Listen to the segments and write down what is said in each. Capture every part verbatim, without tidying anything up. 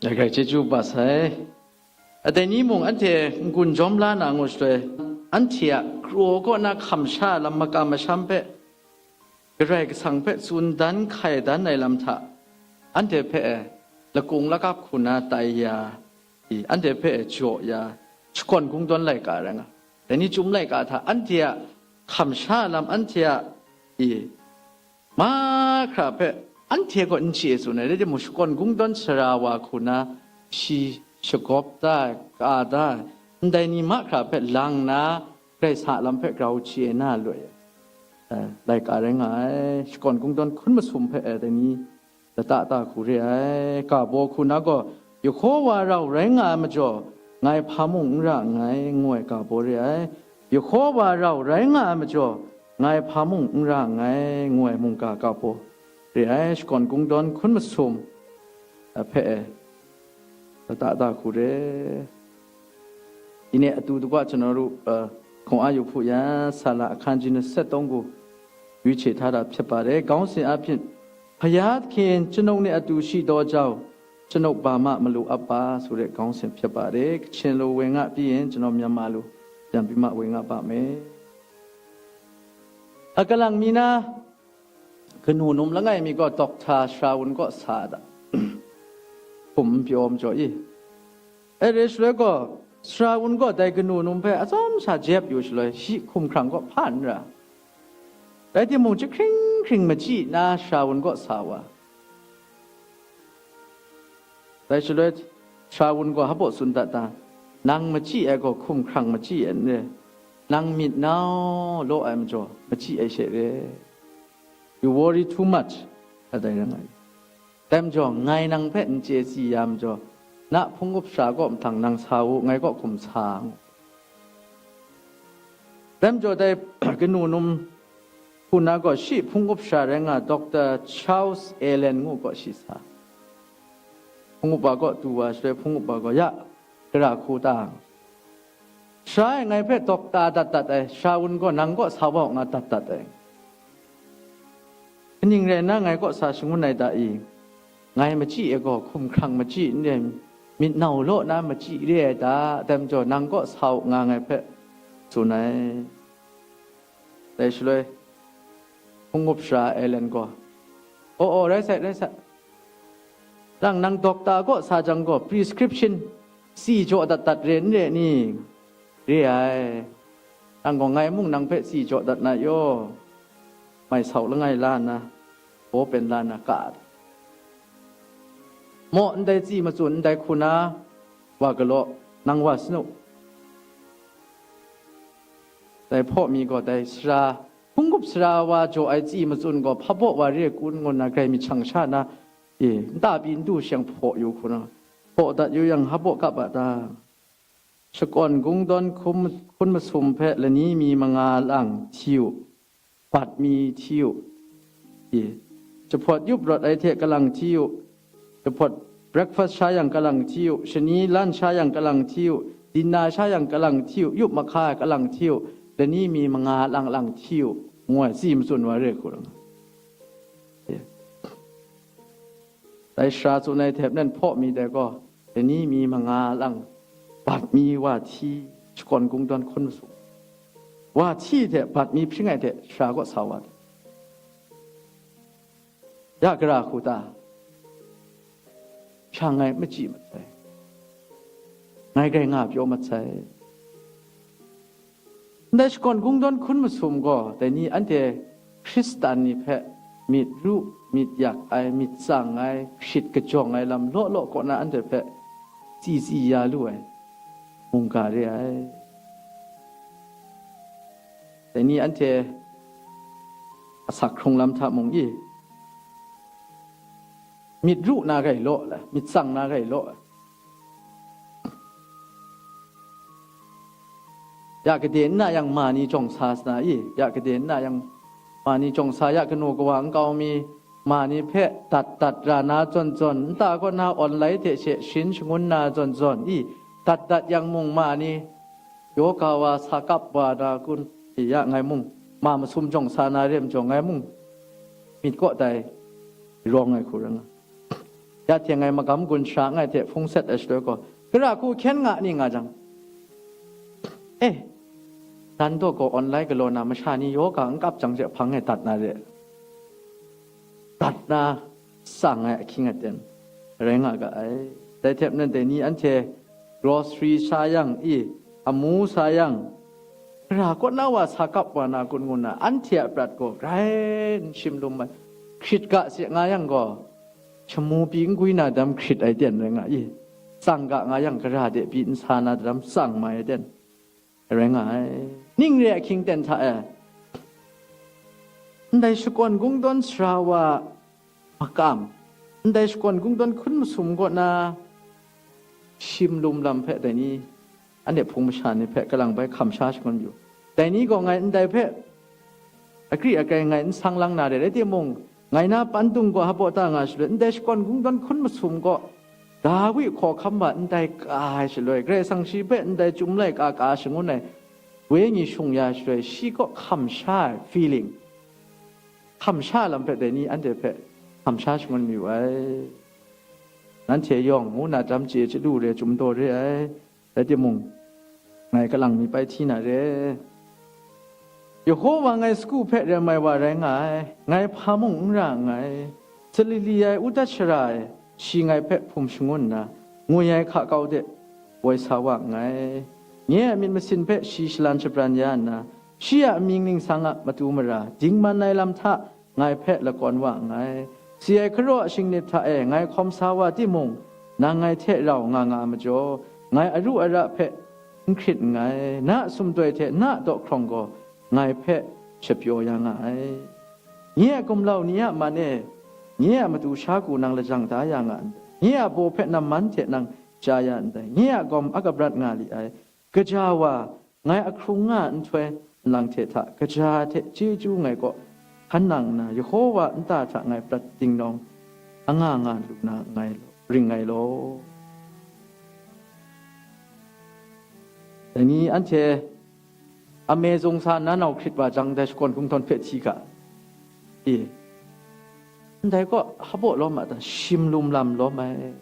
Dai hkrai chyeju ba sai. Dai ni mung anhte n-gun jawm la na ngu shaloi, anhte a kraw kaw na hkam sha lam makam masham hpe Karai Kasang hpe tsun dan hkai dan ai lam hta, anhte hpe e lakung lakap hku na tai ya, i, anhte hpe e jaw ya, shakawn kungdawn laika rai nga. Dai ni chyum laika hta anhte a hkam sha lam, anhte a, i, mahkra hpe anhte gaw n chye tsun ai, rai timung, shakawn kungdawn sara wa hku na shi shagawp da ai, ka da ai, ndai ni mahkra hpe lang na, Karai Kasang a lam hpe grau chye na loi ai, eh, laika rai nga ai. Shakawn kungdawn hkun masum hpe, eh, dai ni lata ta hku re ai. Ga baw hku na gaw, Yehova rau rai nga ai majaw, ngai hpa mung n ra nngai, ngu ai ga baw re ai. Yehova rau rai nga ai majaw, ngai hpa mung n ra nngai, ngu ai mungga ga baw re ai. Shakawn kungdawn hkun masum, eh, hpe, eh, lata ta hku re. ဒီနေ့အတူတကွကျွန်တော်တို့ အာ ခွန်အားယူဖို့ရန် ဆာလံအခန်းကြီး နှစ်ဆယ့်သုံး ကို ရွေးချယ်ထားတာဖြစ်ပါတယ်။ ခေါင်းစဉ်အားဖြင့် ဘုရားသခင်ကျွန်ုပ်နှင့်အတူရှိသောကြောင့် ကျွန်ုပ်ဘာမှမလိုအပ်ပါဆိုတဲ့ ခေါင်းစဉ်ဖြစ်ပါတယ်။ ကချင်လိုဝင်ငါပြီးရင် ကျွန်တော်မြန်မာလိုပြန်ပြီးမှဝင်ငါပါမယ်။ အကလံမီနာ Kanu num langai mi gaw Doctor Sharon kaw sa ai ta? Hkum n pyaw majaw i? E re shaloi gaw, Sharon gaw dai kanu num hpe atsawm sha jep yu shaloi, shi hkum hkrang kaw hpa n ra. Rai timung, jahkring hkring machyi nna Sharon kaw sa wa. Dai shaloi, Sharon gaw hpa baw tsun dat ta? Nang machyi ai gaw hkum hkrang machyi ai n re, nang myit nau law ai majaw machyi ai she re. You worry too much, a dai rai nga ai. Dai majaw, ngai nang hpe n chye si ya majaw, na hpung up sara kaw mahtang nang sa u, ngai kaw hkum sa ngu. Dai majaw, dai kanu num hku na gaw shi hpung up sara rai nga, Doctor Charles Allen ngu gaw shi sa. Hpung up wa kaw du wa shaloi, hpung up wa gaw, ya, gara hku ta? Sara e ngai hpe Doctor dat dat ai, Sharon gaw nang kaw sa wa u nga dat dat ai. Kaning rai nna ngai kaw sa shangun ai ta i? Ngai machyi ai gaw hkum hkrang machyi n re, myit nau law na machyi re ai ta? Dai majaw, nang kaw sa u nga ngai hpe tsun ai. Dai shaloi, hpung up sara Allen gaw, "Aw, aw, rai sai, rai sai. Nang, nang dokta kaw sa jang gaw, prescription tsi jaw dat dat re n re ni? Re ai. Nang gaw ngai mung nang hpe tsi jaw dat na yaw, mai sau langai la nna, baw pen la nna, ka ai. Maw, ndai tsi matsun ndai hku na, wa galaw, nang wa sanu." Dai hpaw mi gaw dai sara, hpung up sara wa jaw ai tsi matsun gaw hpa baw wa re kun ngu nna grai myit shang sha na, e, nta pyi n du sheng hpaw yu hku na, hpaw dat yu yang, hpa baw kap a ta? Shakawn kungdawn hkum, hkun masum hpe lani mi manga lang hti u, bat mi hti u, e, jahpawt yup rawt ai hte kalang hti u, jahpawt breakfast sha yang kalang hti u, shani lunch sha yang kalang hti u, dinner sha yang kalang hti u, yup mahka ai kalang hti u, lani mi manga lang lang hti u, ngu ai tsi matsun wa re hku lam. E. Dai sara tsun ai hte maren hpaw mi dai gaw, lani mi manga lang, bat mi wa hti, shakawn kungdawn hkun masum. Wa hti hte bat mi hpring ai hte sara kaw sa wa ai. Ya gara hku ta? Sha ngai machyi mat sai. Ngai grai nga pyaw mat sai. Ndai shakawn kungdawn hkun masum gaw, dai ni anhte Hkristan ni hpe myit ru, myit yak ai, myit tsang ai, hkrit kajawng ai lam law law kaw na anhte hpe tsi tsi ya lu ai mungga re ai. Dai ni anhte asak hkrung lam hta mung i, myit ru na rai law, myit tsang na rai law. Ya gade nna yang ma ni jawng sa sa na i? Ya gade nna yang ma ni jawng sa, ya kanu kawa nkau mi ma ni hpe dat dat ra na zawn zawn, nta kaw na online hte she sharin shangun na zawn zawn i? Dat dat yang mung ma ni, yoga wa sa kap wa na kun, ya ngai mung ma masum jawng sa na re majaw, ngai mung myit kaw dai rawng ai hku rai nga. Ya hte ngai magam gun shara ngai hte hpung set ai shaloi gaw, gara hku hkyen nga ni nga jang, e, dan daw gaw online galaw na masha ni yoga n kap jang hte hpang e dat na re, dat na tsang ai ahkying aten rai nga ga ai. Dai hte maren dai ni anhte grocery sa yang i, amu sa yang, gara kaw na wa sa kap wa na kun ngu na, anhte a prat gaw grai n shim lum ai. Hkrit ga se nga yang gaw, shamu pyi n gwi na dam hkrit ai ten rai nga i, tsang ga nga yang, gara de pyi n sa na dam tsang mai ai ten rai nga ai. Ning re ahkying ten hta e, ndai shakawn kungdawn sara wa makam, ndai shakawn kungdawn hkun masum kaw na shim lum lam hpe dai ni, anhte hpung masha ni hpe kalang bai hkam sha shangun yu. Dai ni gaw ngai ndai hpe akri akai ngai n sang lang na re, rai timung, ngai na pandung gaw hpaw ta nga shaloi, ndai shakawn kungdawn hkun masum gaw, Dawi hkawhkam wa ndai ka ai shaloi, Karai Kasang shi hpe ndai chyum laika ka shangun ai wenyi shung ya shaloi, shi kaw hkam sha ai feeling, hkam sha lam hpe dai ni anhte hpe hkam sha shangun mayu ai. Nanhte yawng ngu na dam chye chyalu re, chyum daw re ai. Rai timung, ngai kalang mi pai hti na re. Yehowa ngai sagu hpe rem ai wa rai nga ai, ngai hpa mung n ra nngai. Salili ai udat shara e, shi ngai hpe hpum shangun nna, ngwi ai hka kau de woi sa wa nngai. Nye a myit masin hpe shi shalan shabran ya nna, shi a amying ningsang a matu mara dingman ai lam hta ngai hpe lakawn wa nngai. Si ai hkaraw shingnip hta e ngai hkawm sa wa timung, nang ngai hte rau nga nga ai majaw, ngai aru ara hpe n hkrit nngai. Na a sumdoi hte na a daw hkrawng gaw ngai hpe shapyaw ya nga ai. Nye a gumlau ni a man e, nye a matu sha ku nang lajang da ya nga ndai. Nye a baw hpe namman hte nang ja ya ndai. Nye a gawm a kabrat nga li ai. Gaja wa, ngai a hkrung nga nhtoi nlang hte hta kaja hte chyeju ngai kaw hkan nang nna, Yehowa nta hta ngai prat dingnawng anga nga lu na ngai law, ring ngai law. Dai ni anhte ame zung sa na nau hkrit wa jang, dai shakawn kungdawn hpe hti ga. E, ndai kaw hpaw lawm a ta, shim lum lam lawm ai.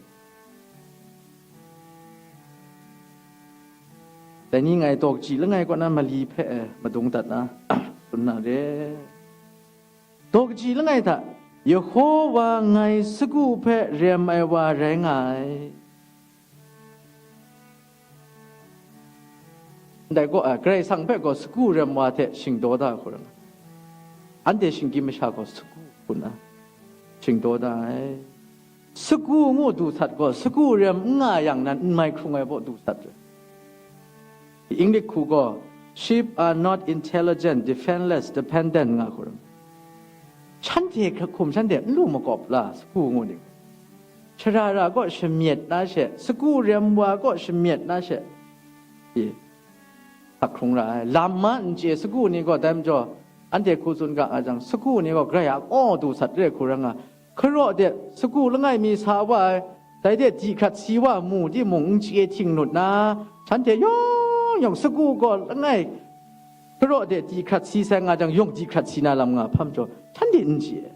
Dai ni ngai daw kaji langai kaw na mali hpe, eh, madung dat na, tsun na re. Daw kaji langai hta, Yehowa ngai sagu hpe rem ai wa rai nga ai. Ndai gaw, a, Karai Kasang hpe gaw sagu rem wa hte shingdaw da hku rai nga, anhte shinggyim masha gaw sagu hku nna shingdaw da ai. Sagu ngu du sat gaw, sagu rem n nga yang nan n mai hkrung ai baw du sat re. English hku gaw, "Sheep are not intelligent, defenseless, dependent," nga hku rai. Shanhte hkum shanhte n lu makawp la, sagu ngu ni. Shara ra kaw shamyet na she, sagu rem wa kaw shamyet na she, e, htak hkrung ra ai. Lam ma n chye sagu ni gaw, dai majaw, anhte hku tsun ga nga jang, sagu ni gaw Karai a kaw du sat re hku rai nga, hkaraw de sagu langai mi sa wa ai, dai de di hkrat si wa mu timung, n chye htinglut na, shanhte yawng yawng sagu gaw langai hkaraw de di hkrat si sai nga jang, yawng di hkrat si na lam nga hpam jaw, shanhte n chye.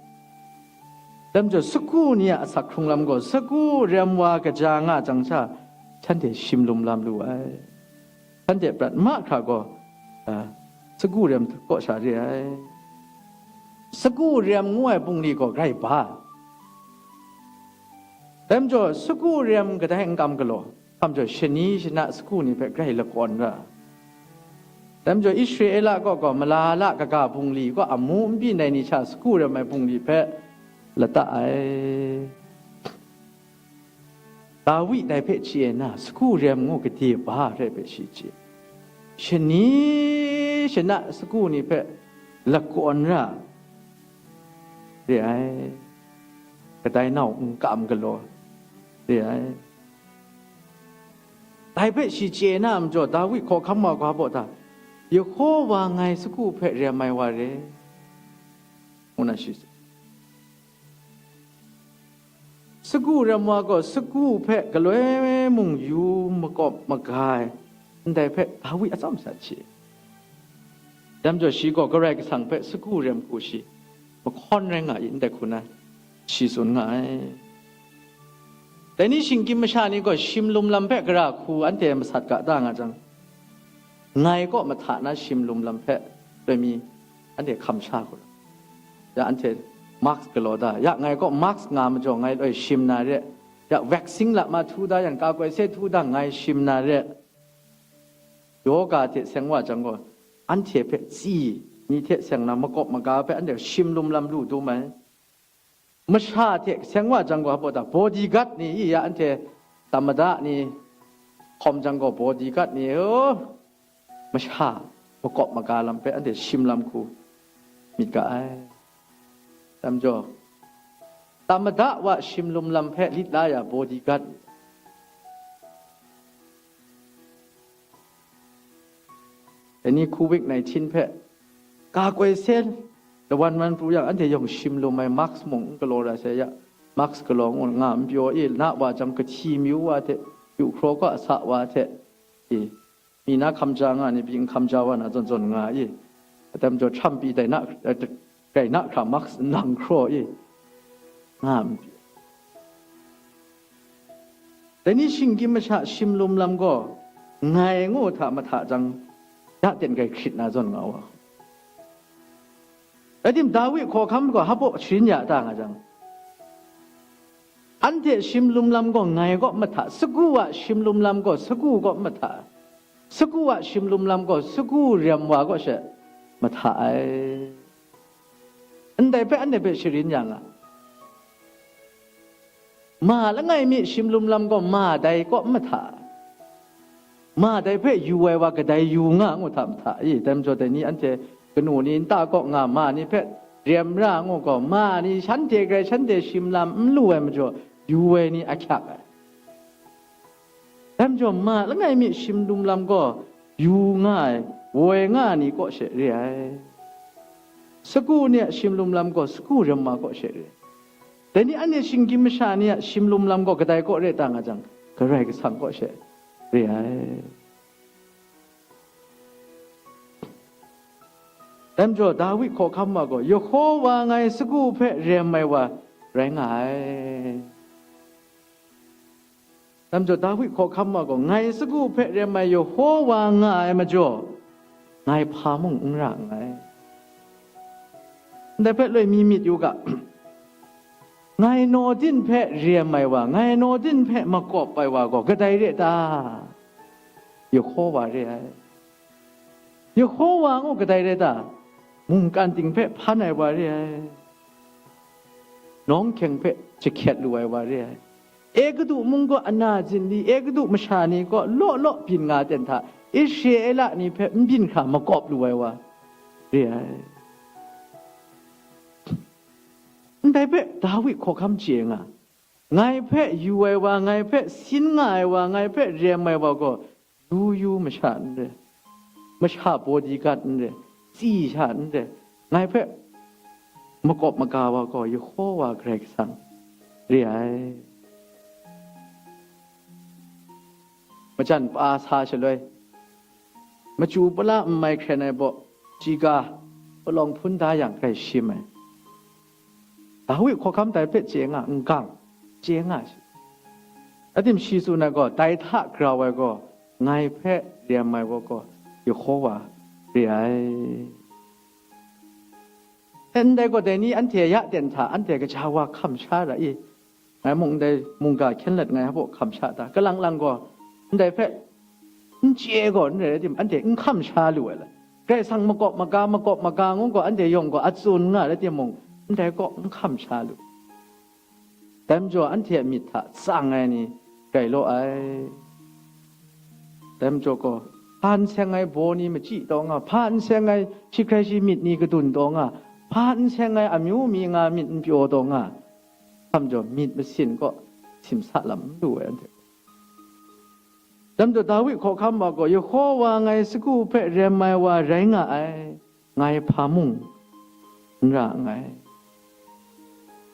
Dai majaw, sagu ni a asak hkrung lam gaw, sagu rem wa kaja nga jang sha, shanhte shim lum lam lu ai. Shanhte prat mahkra gaw, a, sagu rem kaw sha re ai. Sagu rem ngu ai bungli gaw grai ba. Dai majaw, sagu rem kadai n kam galaw, hkam jaw shani shana sagu ni hpe grai lakawn ra. Dai majaw, Israela kaw gaw malala kaga bungli kaw amu n byin ai ni sha sagu rem ai bungli hpe lata ai. Dawi dai hpe chye na, sagu rem ngu gade ba re hpe shi chye. Shani shana sagu ni hpe lakawn ra re ai, kadai nau n kam galaw re ai. Dai hpe shi chye na a majaw, Dawi hkawhkam wa ga baw ta, Yehowa ngai sagu hpe rem ai wa re, ngu na shi tsun. Sagu rem wa gaw sagu hpe galoi mung yu makawp maga ai, ndai hpe Dawi atsawm sat shi. Dai majaw shi gaw Karai Kasang hpe sagu rem hku shi mahkawn rai nga i, ndai hku na shi tsun nga ai. Dai ni shinggyim masha ni gaw shim lum lam hpe gara hku anhte masat ga da nga jang, ngai kaw mahta na shim lum lam hpe loi mi anhte hkam sha hku ra. Ya anhte mask galaw da, ya ngai kaw mask nga majaw ngai loi shim na re, ya vaccine lama htu da yang, ka koi se htu da ngai shim na re, yoga hte seng wa jang gaw, anhte hpe tsi ni hte seng na makawp maga hpe anhte shim lum lam lu dum ai. Masha hte seng wa jang gaw, hpa ta bodyguard ni i ya, anhte tamada ni hkawm jang gaw, bodyguard ni, oh, masha makawp maga lam hpe anhte shim lam hku myit ga ai. Tam jaw, tamada wa shim lum lam hpe lit la ya bodyguard ni, dai ni covid nineteen hpe ka koi se lawan wan pru yang, anhte yawng shim lum ai, mask mung n galaw ra sai ya, mask galaw ngu nga n pyaw i, na wa jang kahti myu wa hte, yu hkraw kaw a sa wa hte, i, mi na hkam ja nga ni, byin hkam ja wa na zawn zawn nga i, atam jaw htam pyi dai na, dai na hkra mask n lang hkraw i, nga n pyi. Dai ni shinggyim masha shim lum lam gaw, ngai ngu hta mahta jang, ya ten grai hkrit na zawn nga wa. Rai tim, Dawi hkawhkam gaw hpa sharin ya ta nga jang, anhte shim lum lam gaw ngai kaw mahta, sagu a shim lum lam gaw sagu kaw mahta, sagu a shim lum lam gaw sagu rem wa kaw she mahta ai. Ndai hpe anhte hpe sharin ya nga. Ma langai mi shim lum lam gaw ma dai kaw mahta, ma dai hpe yu ai wa kadai yu nga ngu hta mahta i? Dai majaw dai ni anhte kanu ni nta kaw nga ma ni hpe rem ra ngu gaw, ma ni shanhte grai shanhte shim lam n lu ai majaw yu ai ni ahkyak ai. Dai majaw ma langai mi shim lum lam gaw yu nga ai, woi nga ai ni kaw she re ai. Sagu ni a shim lum lam gaw sagu rem ma kaw she re ai. Dai ni anhte shinggyim masha ni a shim lum lam gaw kadai kaw re ta nga jang, Karai Kasang kaw she re ai. Dai majaw Dawi hkawhkam wa gaw, Yehowa ngai sagu hpe rem ai wa rai nga ai. Dai majaw Dawi hkawhkam wa gaw, ngai sagu hpe rem ai Yehowa nga ai majaw, ngai hpa mung n ra nngai. Ndai hpe loi mi myit yu ga, ngai nawdin hpe rem ai wa, ngai nawdin hpe makawp ai wa gaw kadai re ta? Yehowa re ai. Yehowa ngu kadai rai ta? Mungkan ting hpe hpan ai wa re ai, nawng hkyeng hpe jahkyet lu ai wa re ai. Egutu mung gaw ana zinli, Egutu masha ni kaw law law byin nga ten hta, Israela ni hpe n byin hkra makawp lu ai wa re ai. Ndai hpe Dawi hkawhkam chye nga, ngai hpe yu ai wa, ngai hpe sin nga ai wa, ngai hpe rem ai wa gaw, yu yu masha n re, masha bodyguard n re, tsi sha n re, ngai hpe makawp maga wa gaw, Yehowa Karai Kasang re ai. Majan pa sa shaloi, machyu pala n mai hkren ai baw, chiga palawng hpun da yang grai shim ai. Dawi hkawhkam dai hpe chye nga, n gang, chye nga shi. Adim shi tsun ai gaw, dai hta grau ai gaw, ngai hpe rem ai wa gaw, Yehowa re ai. E, ndai gaw, dai ni anhte ya ten hta, anhte gaja wa hkam sha ra i? Ngai mung ndai mungga hkyen let ngai hpa hkam sha ta? Kalang lang gaw, ndai hpe n chye gaw n rai rai tim, anhte n hkam sha lu ai la? Karai Kasang makawp maga, makawp maga ngu gaw, anhte yawng gaw a tsun nga rai timung, ndai kaw n hkam sha lu. Dai majaw anhte a myit hta tsang ai ni rai law ai. Dai majaw gaw, hpa n seng ai baw ni machyi taw nga, hpa n seng ai shi hkrai shi myit ni kadun taw nga, hpa n seng ai amyu mi nga myit n pyaw taw nga, hkam jaw myit masin kaw simsa lam n lu ai anhte. Dai majaw Dawi hkawhkam wa gaw, Yehowa ngai sagu hpe rem ai wa rai nga ai, ngai hpa mung n ra nngai.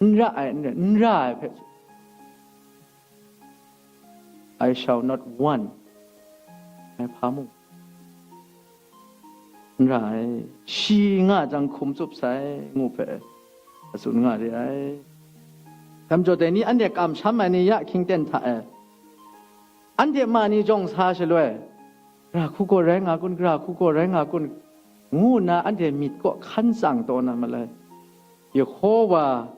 N ra ai, n ra, n ra ai hpe, I shall not want. Ngai hpa mung n ra ai, shi nga jang hkum tsup sai, ngu hpe a tsun nga re ai. Dai majaw dai ni anhte kamsham ai ni ya hkying ten hta e, anhte ma ni jawng sa shaloi, gara hku gaw rai nga kun, gara hku gaw rai nga kun, ngu nna anhte myit kaw hkan tsang taw na malai. Yehowa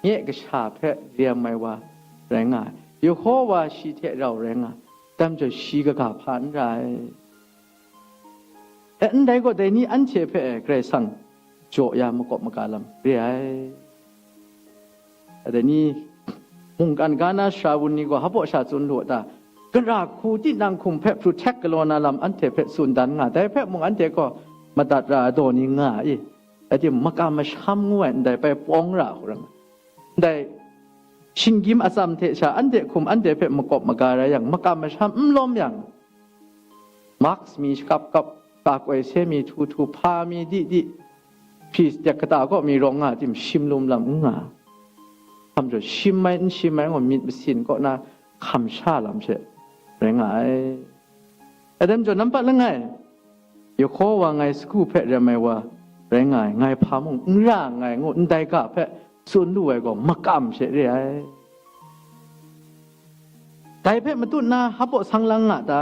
nye kasha hpe rem ai wa rai nga ai. Yehowa shi hte rau rai nga ai. Dai majaw shi kaga hpa n ra ai. E, ndai gaw dai ni anhte hpe Karai Kasang jaw ya makawp maga lam re ai. Dai ni mungkan ga na sara wun ni gaw hpaw sha tsun lu a ta? Gara hku tinang hkum hpe protect galaw na lam anhte hpe tsun dan nga, dai hpe mung anhte gaw madat ra ai daw ni nga i? Rai timung, makam masham ngu ai ndai pai pawng ra hku rai nga. Ndai shinggyim atsam hte sha anhte hkum anhte hpe makawp maga rai yang, makam masham n lawm yang, mask mi shakap kap, ka koi se mi htu htu, hpa mi di di, hpri tek kata kaw mi rawng nga tim, shim lum lam n nga. Hkam jaw shim ai n shim ai ngu myit masin kaw na hkam sha lam she rai nga ai. Adam jaw nampat langai, Yehowa ngai sagu hpe rem ai wa rai nga ai, ngai hpa mung n ra nngai ngu ndai ga hpe tsun lu ai gaw makam she re ai. Dai hpe matut na hpaw sang lang nga ta?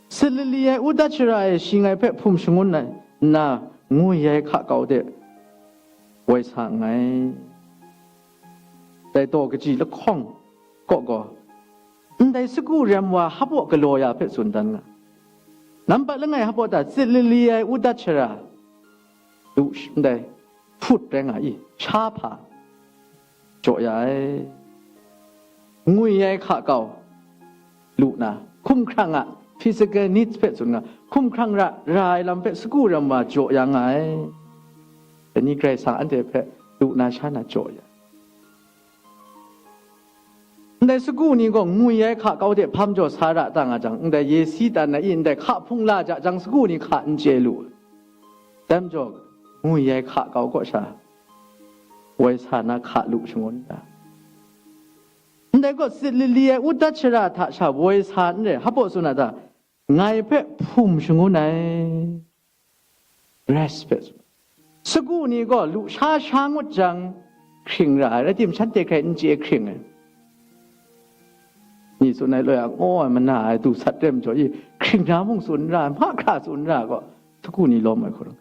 Sit lali ai u dat shara e shi ngai hpe hpum shangun ai nna, ngwi ai hka kau de woi sa nngai. Dai daw kaji lahkawng kaw gaw, ndai sagu rem wa hpaw galaw ya hpe tsun dan nga. Nampat langai hpaw ta? Sit lali ai u dat shara, lu sh-, ndai hput rai nga i, sha hpa jaw ya ai. Ngwi ai hka kau lu na, hkumhkrang a physical needs hpe tsun nga, hkumhkrang ra, ra ai lam hpe sagu rem wa jaw ya nga ai. Dai ni Karai Kasang anhte hpe lu na sha na jaw ya. Ndai sagu ni gaw ngwi ai hka kau de hpam jaw sa ra ta nga jang, ndai ye si tan na i, ndai hka hpung la ja jang sagu ni hka n chye lu. Dai majaw, ngwi ai hka kau kaw sha woi sa na hka lu shangun ta? Ndai gaw sit lali ai u dat shara hta sha woi sa n re, hpaw tsun a ta? Ngai hpe hpum shangun ai. Rest hpe tsun. Sagu ni gaw lu sha sha ngut jang, hkring ra ai, rai tim, shanhte hkrai n chye hkring ai. Ni tsun ai loi a ngaw ai mana ai du sat rem jaw i, hkring na mung tsun n ra ai, mahkra tsun n ra ai gaw, sagu ni lawm ai hkawrang.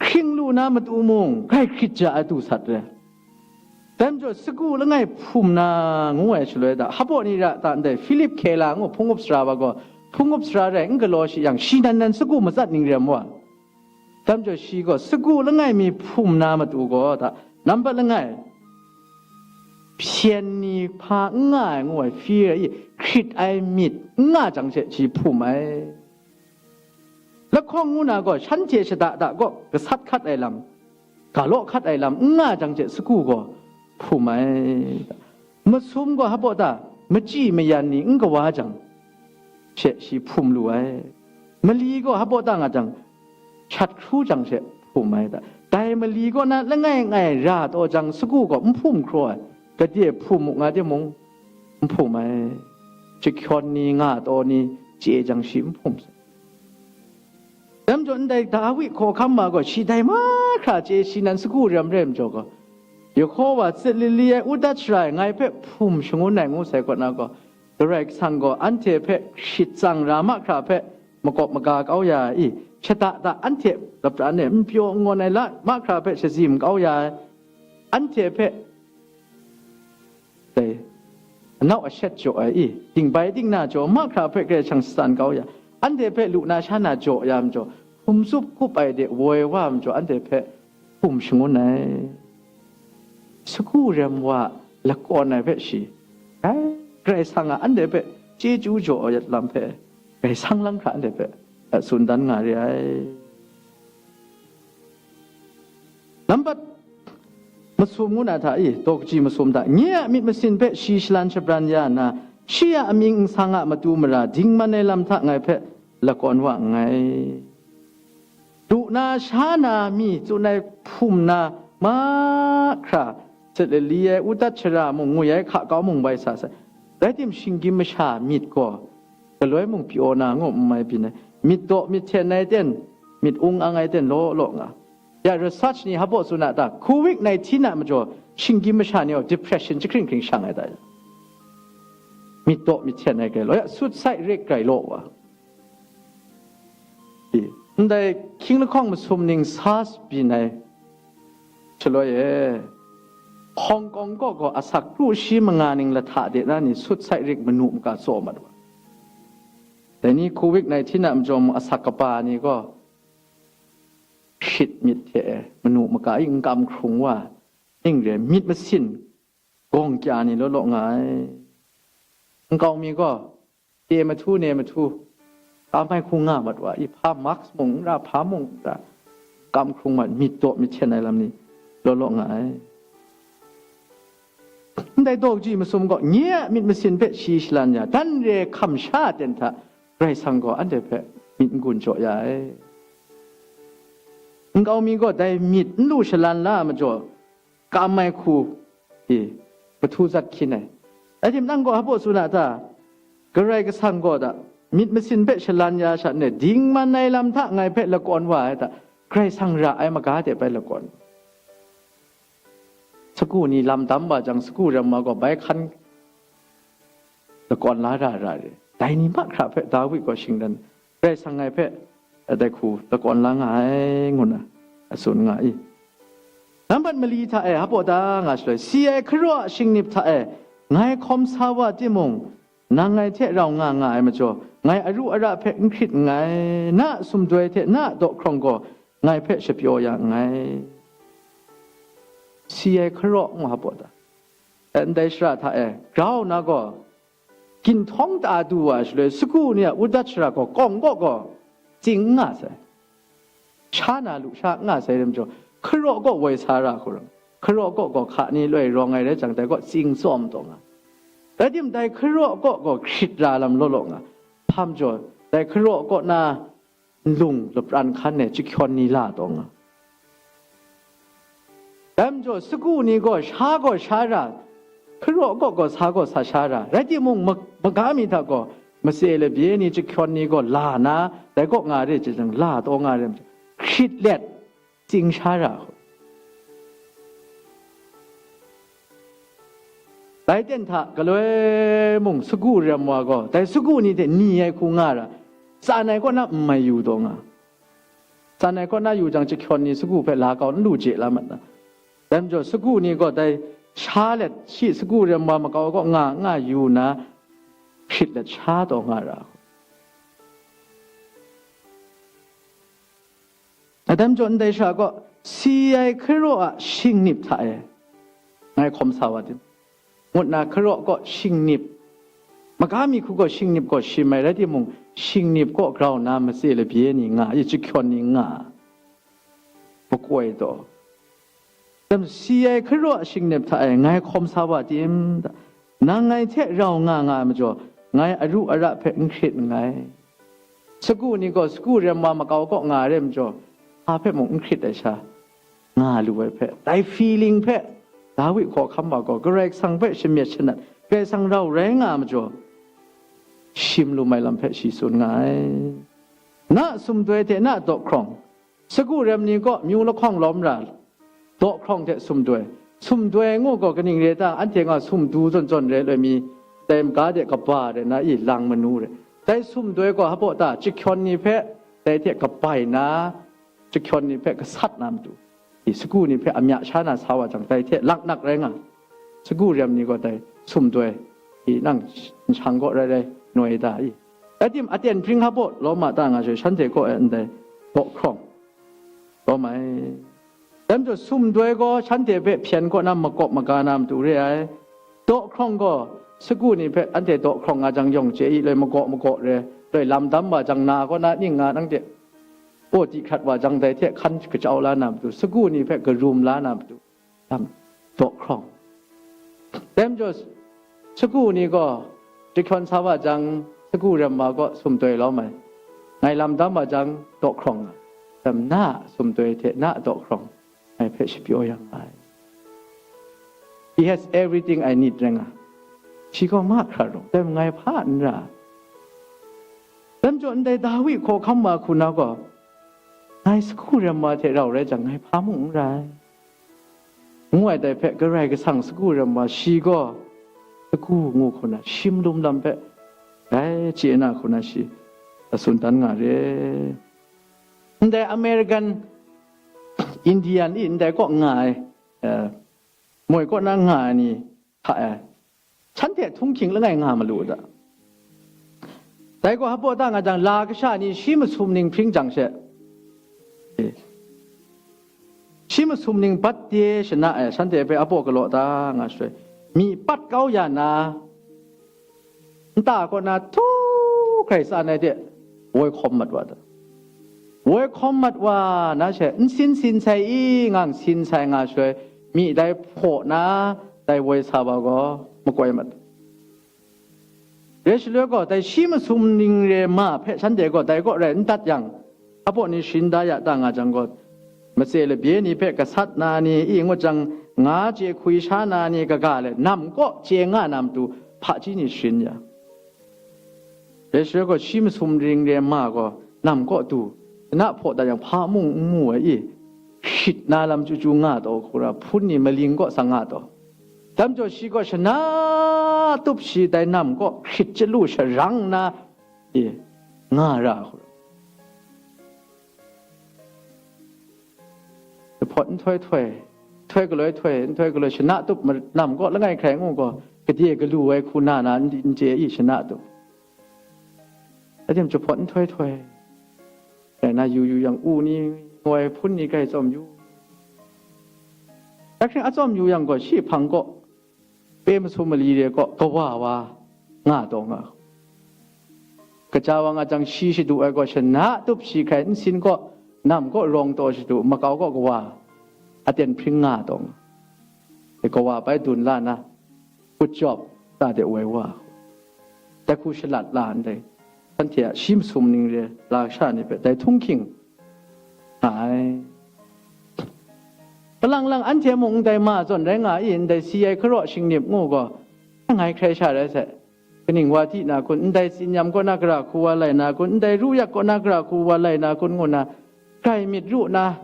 Hkring lu na matu mung, grai hkrit ja ai du sat re. Dai majaw, sagu langai hpum na ngu ai shaloi da, hpaw ni ra ta ndai, Philip Kela ngu hpung up sara wa gaw, hpung up sara rai n galaw shi yang, shi nan nan sagu matsat ning rem wa. Dai majaw, shi gaw sagu langai mi hpum na matu gaw, da, nampat langai, hpyen ni hpa n nga ai ngu ai, fear i, hkrit ai myit n nga jang she, shi hpum ai. Lahkawng ngu na gaw, shanhte shada da gaw gasat hkat ai lam, ga law hkat ai lam n nga jang she, sagu gaw hpum ai. Masum gaw hpaw ta? Machyi mayan ni n kawa jang she, shi hpum lu ai. Mali gaw hpaw ta nga jang, shat hkru jang she hpum ai ta? Dai mali kaw na langai ngai ra taw jang, sagu gaw n hpum hkraw ai. Gade hpum mu nga timung, n hpum ai. Jahkyawn ni nga taw ni chye jang, shi n hpum sai. Dai majaw, ndai Dawi hkawhkam ma gaw, shi dai mahkra chye, shi nan sagu rem rem jaw gaw, Yehowa sit lili ai u dat shara ai ngai hpe hpum shangun ai ngu sai kaw na gaw, Karai Kasang gaw anhte hpe hkrit tsang ra mahkra hpe makawp maga kau ya ai i, shada da anhte lapran e n pyaw n ngawn ai la mahkra hpe shazim kau ya ai, anhte hpe dai anau ashet jaw ai i, dingbai dingna jaw mahkra hpe Karai Kasang satan kau ya, anhte hpe lu na sha na jaw ya majaw, hkum tsup hkup ai de woi wa majaw, anhte hpe hpum shangun ai. Sagu rem wa lakawn ai hpe shi, dai Karai Kasang a anhte hpe chyeju jaw ai lam hpe, Karai Kasang lang hkra anhte hpe a tsun dan nga re ai. Nambat masum ngu na hta i, daw kaji masum hta, nye a myit masin hpe shi shalan shabran ya nna, shi a amying nsang a matu mara dingman ai lam hta ngai hpe lakawn wa nngai. Lu na sha na mi tsun ai hpum na mahkra, sit lali ai u dat shara mung, ngwi ai hka kau mung bai sa sai. Rai tim, shinggyim masha myit gaw galoi mung pyaw na ngu n mai byin ai, myit daw myit hten ai ten, myit ung ang ai ten law law nga. Ya, research ni hpaw tsun a ta? Covid nineteen a majaw shinggyim masha ni gaw depression jahkring hkring shang ai ta, myit daw myit hten ai grai law, ya, suicide rate grai law wa. I, ndai hkying lahkawng masum ning SARS byin ai shaloi e, Hong Kong kaw gaw asak kru shi manga ning lahta de na ni suicide rate manu maka tsaw mat wa. Dai ni covid nineteen a majaw mung asak kaba ni gaw hkrit myit hte e, manu maka i n kam hkrung wa, ning re myit masin gawng kya ni law law nga ai. Nkau mi gaw, te mahtu, ne mahtu, ka mai hku nga mat wa i, hpa mask mung n ra, hpa mung n ra, kam hkrung mat, myit daw myit hten ai lam ni law law nga ai. Ndai daw kaji masum gaw, nye a myit masin hpe shi shalan ya, dan re hkam sha aten hta, Karai Kasang gaw anhte hpe myit n gun jaw ya ai. Nkau mi gaw dai myit n lu shalan la ai majaw, kam ai hku, e, mahtu zat hkyin ai. Rai timung, nang gaw hpa baw tsun a ta? Karai Kasang gaw da, myit masin hpe shalan ya sha ne, dingman ai lam hta ngai hpe lakawn wa ai ta? Karai Kasang ra ai maga de bai lakawn. Sagu ni lam dam wa jang, sagu rem wa gaw bai hkan lakawn la ra ra re. Dai ni mahkra hpe Dawi gaw shingran, Karai Kasang ngai hpe dai hku lakawn la nga ai, ngu nna a tsun nga i. Nambat mali hta e hpa baw da nga shaloi, si ai hkaraw a shingnip hta e ngai hkawm sa wa timung, nang ngai hte rau nga nga ai majaw, ngai aru ara hpe n hkrit nngai, na a sumdoi hte na a dawhkrawng gaw ngai hpe shapyaw ya nngai. Si ai hkaraw ngu hpa baw da. E, ndai shara hta e, grau na gaw, ginhtawng ta du wa shaloi, sagu ni a udat shara gaw, kawng kaw gaw, tsing n nga sai. Sha na lu sha n nga sai rai majaw, hkaraw kaw woi sa ra hku ram, hkaraw kaw gaw hka ni loi rawng ai rai jang, dai kaw tsing tsawm taw nga. Rai timung, dai hkaraw kaw gaw hkrit ra lam law law nga. Hpa majaw, dai hkaraw kaw na nlung lapran hkan e chyahkyawn ni la taw nga. Dai majaw, sagu ni gaw sha gaw sha ra, hkaraw kaw gaw sa gaw sa sha ra, rai timung, ma-, maga mi hta gaw matse labye ni, chyahkyawn ni gaw la na, dai kaw nga re jang, la taw nga re majaw, hkrit let, tsing sha ra. Dai ten hta galoi mung sagu rem wa gaw, dai sagu ni hte ni ai hku nga ra, tsan ai kaw na n mai yu taw nga. Tsan ai kaw na yu jang, chyahkyawn ni sagu hpe la kau n lu je la mat na. Dai majaw, sagu ni gaw dai sha let, shi sagu rem wa makau ai kaw nga, nga yu na, hkrit let sha taw nga ra. Dai majaw, ndai shara gaw, si ai hkaraw a shingnip hta e ngai hkawm sa wa tim, ngut na hkaraw kaw shingnip, maga mi hku gaw shingnip gaw shim ai rai timung, shingnip kaw grau na matse labye ni nga, i chyahkyawn ni nga, makoi taw. Dai majaw, si ai hkaraw a shingnip hta e ngai hkawm sa wa tim? Nang ngai hte rau nga nga ai majaw, ngai aru ara hpe n hkrit nngai. Sagu ni gaw sagu rem wa makau kaw nga ai rai majaw, hpa hpe mung n hkrit ai sha nga lu ai hpe, dai feeling hpe Dawi hkawhkam wa gaw Karai Kasang hpe shamyet shanat, Karai Kasang rau rai nga ai majaw, shim lu ai lam hpe shi tsun nga ai. Na a sumdoi hte na a dawhkrawng, sagu rem ni kaw myu lahkawng lawm ra, dawhkrawng hte sumdoi. Sumdoi ngu gaw kaning re ta? Anhte nga sumdu zawn zawn re loi mi, dai maga de kaba re na i lang manu re. Dai sumdoi gaw hpa baw ta? Chyahkyawn ni hpe dai hte kabai na, chyahkyawn ni hpe gasat na matu, i sagu ni hpe amya sha na sa wa jang, dai hte laknak rai nga. Sagu rem ni gaw dai sumdoi, i nang nshang gaw rai rai noi da i? Rai tim, aten hpring hpa baw lawm a ta nga sha, shanhte kaw e ndai dawhkrawng lawm ai. Dai majaw, sumdoi gaw shanhte hpe hpyen kaw na makawp maga na matu re ai. Dawhkrawng gaw sagu ni hpe anhte dawhkrawng nga jang yawng chye i, loi magaw magaw re, loi lam dam wa jang na kaw na ning nga nang de, aw di hkrat wa jang dai hte hkan kacau la na matu, sagu ni hpe karum la na matu, lam dawhkrawng. Dai majaw, sagu ni gaw chyahkyawn sa wa jang, sagu rem wa gaw sumdoi lawm ai. Ngai lam dam wa jang, dawhkrawng nga. Dai majaw, na a sumdoi hte na a dawhkrawng ngai hpe shapyaw yang ai. He has everything I need, rai nga. Shi gaw mahkra rawng, dai majaw ngai hpa n ra. Dai majaw, ndai Dawi hkawhkam wa hku na gaw, ngai sagu rem wa hte rau rai jang, ngai hpa mung n ra ai. ngu ai dai hpe Karai Kasang sagu ram wa, shi gaw sagu ngu hku na shim lum lam hpe dai chye na hku na shi a tsun dan nga re. Ndai American Indian i ndai kaw nga ai, eh, moi kaw na nga ai ni hta e, shanhte htunghking langai nga malu u da. Dai gaw hpaw da nga jang, la kasha ni shi masum ning hpring jang she, eh, shi masum ning bat de shana e, shanhte hpe hpaw galaw da nga shaloi, myi pat kau ya na, nta kaw na htu hkrai tsan ai de, woi hkawm mat wa da. Woi hkawm mat wa na she, n sin sin sai i, ngang sin sai nga shaloi, myi dai hpaw na, dai woi sa wa gaw makoi mat. Rai shaloi gaw, dai shi masum ning re ma hpe shanhte gaw dai kaw rai n dat yang, hpaw ni sharin da ya ta nga jang gaw, matse labye ni hpe gasat na ni i ngut jang, nga chye hkwi sha na ni kaga le, nam kaw chye nga na matu hpaji ni sharin ya. Rai shaloi gaw, shi masum ning re ma gaw nam kaw du, shana hpaw dat yang hpa mung n mu ai i, hkrit na lam chyu chyu nga taw hku ra, hpun ni maling kaw sa nga taw. Dam jaw shi gaw shana tup shi dai nam kaw hkrit chyalu sharang nna, e, nga ra hku ra. Jahpawt nhtoi htoi, htoi galoi htoi, nhtoi galoi shana tup ma-, nam kaw langai hkrai ngu gaw, gade galu ai hku na na n, n chye i, shana tup. Adim jahpawt nhtoi htoi, rai na yu yu yang, u ni ngoi hpun ni grai tsawm yu. Dai hkring a tsawm yu yang gaw, shi hpang kaw, pe masum mali re kaw kawa wa nga taw nga. Kaja wa nga jang, shi shadu ai gaw shana tup shi hkrai nsin kaw, nam kaw rawng taw shadu, makau kaw kawa aten hpring nga taw nga. E, kawa bai dun la na, good job, ta de woi wa. Dai hku shalat la ndai, shanhte a shi masum ning re la sha ni hpe dai htunghking nga ai. Kalang lang anhte mung ndai ma zawn rai nga i, ndai si ai hkaraw shingnip ngu gaw, ngai hkrai sha rai sai. Kaning wa di na kun, ndai tsinyam kaw na gara hku wa lai na kun, ndai ru yak kaw na gara hku wa lai na kun ngu na, grai myit ru na,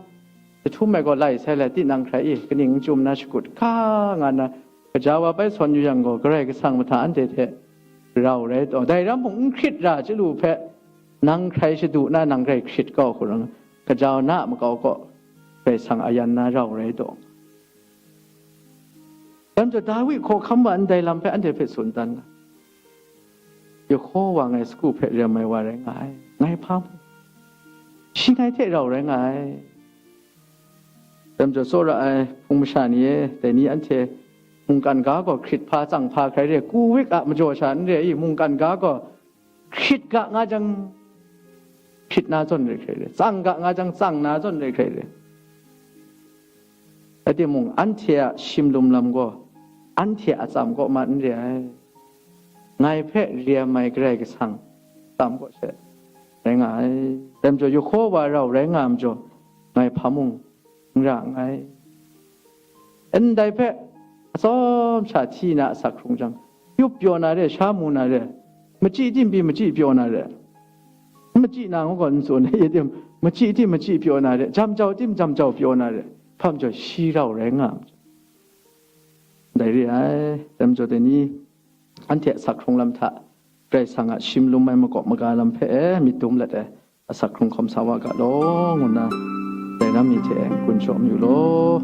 jahtum ai gaw lai sai lai, tinang hkrai i, kaning n chyum na shakut hka nga na, kaja wa bai sawn yu yang gaw, Karai Kasang mahta anhte hte rau rai taw, dai ram mung n hkrit ra chyalu hpe, nang hkrai shadu na, nang grai hkrit kau hku rai, kaja wa na a makau kaw, Karai Kasang a yan na rau rai taw. Dam jaw, Dawi hkawhkam wa ndai lam hpe anhte hpe tsun dan na, Yehowa ngai sagu hpe rem ai wa rai nga ai, ngai hpa mu, shi ngai hte rau rai nga ai. Dam jaw, tsawra ai hpung masha ni e, dai ni anhte mungkan ga gaw hkrit hpa tsang hpa hkrai re, kuwik a majaw sha n re i, mungkan ga gaw hkrit ga nga jang, hkrit na zawn re hkrai re, tsang ga nga jang, tsang na zawn re hkrai re. Rai timung, anhte a shim lum lam gaw, anhte a tsam kaw ma n re ai. Ngai hpe rem ai Karai Kasang tsam kaw she rai nga ai. Dai majaw, Yehowa rau rai nga ai majaw, ngai hpa mung n ra nngai. Ndai hpe atsawm sha hti na asak hkrung jang, yup pyaw na re, sha mu na re, machyi tim pyi machyi pyaw na re, machyi na ngu gaw n tsun ai, tim machyi tim machyi pyaw na re, jam jau tim jam jau pyaw na re, hpa majaw shi rau rai nga ai. Ndai re ai, dai majaw dai ni, anhte asak hkrung lam hta Karai Kasang a shim lum ai makawp maga lam hpe e myit dum let ai asak hkrung hkawm sa wa ga law, ngu nna dai na mi hte n gun shaw mayu law.